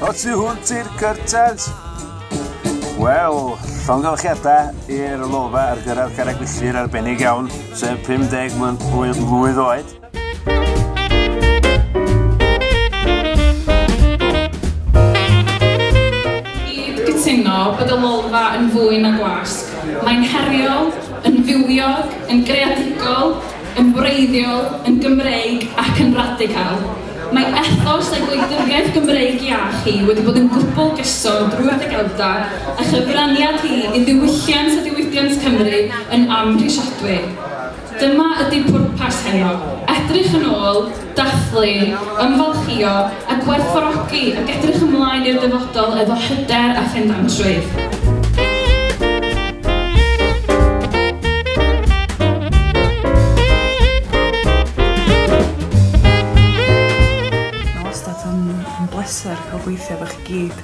O tu hwnt i'r cyrtans. Wel, llongyfarchiadau i'r Lolfa ar gyrraedd carreg milltir arbennig iawn, sef 50 mlwydd oed. I gytuno bod y Lolfa yn fwy na gwasg. Mae'n heriol, yn fywiog, yn greadigol, yn wreiddiol, yn Gymreig ac yn radical. Mae ethos a gwleidyddiaeth Gymreig iach hi wedi bod yn gwbl gyson drwy'r degawdau a chyfraniad hi i ddiwylliant a diwydiant Cymru yn amhrisiadwy. Dyma ydy pwrpas heno. Edrych yn ôl, dathlu, ymfalchïo a gwerthfawrogi ac edrych ymlaen i'r dyfodol efo hyder a phendantrwydd. Bleser cael gweithio efo chi gyd,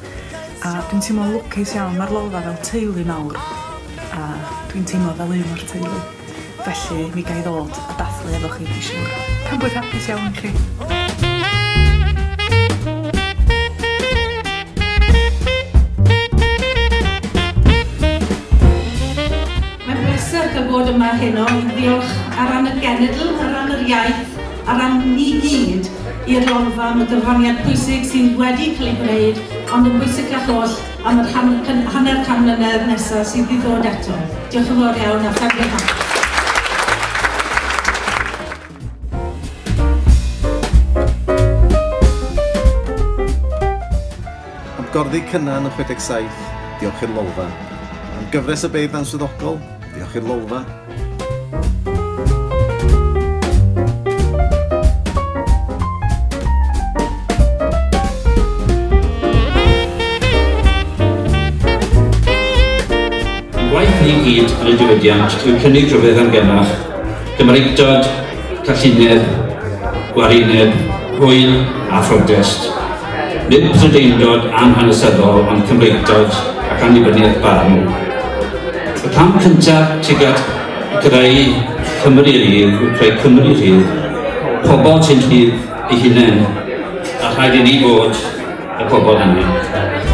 a dwi'n teimlo lwcus iawn. Mae'r Lolfa fel teulu mawr a dwi'n teimlo fel un o'r teulu, felly mi ga i ddod a dathlu efo chi, dwi'n siŵr. Pen-blwydd hapus iawn i chi. Mae'n bleser cael bod yma heno i ddiolch ar ran y genedl, ar ran yr iaith, ar ran ni gyd i'r Lolfa am y gyfraniad pwysig sydd wedi cael ei gwneud, ond yn bwysicach oll am yr hanner can mlynedd nesaf sydd i ddod eto. Diolch yn fawr iawn a pen-blwydd hapus. Am gorddi Cynan yn 67, diolch i'r Lolfa. Am gyfres y beirdd answyddogol, diolch i'r Lolfa. Gwaith ni gyd yn y diwydiant yw cynnig rhywbeth amgenach, Gymreictod, callineb, gwarineb, hwyl a phrotest. Nid Prydeindod anhanesyddol, ond Cymreictod ac annibyniaeth barn. Y cam cyntaf tuag at greu Cymru rydd yw creu Cymru rhydd, pobl sy'n rhydd eu hunain, a rhaid i ni fod y pobl hynny.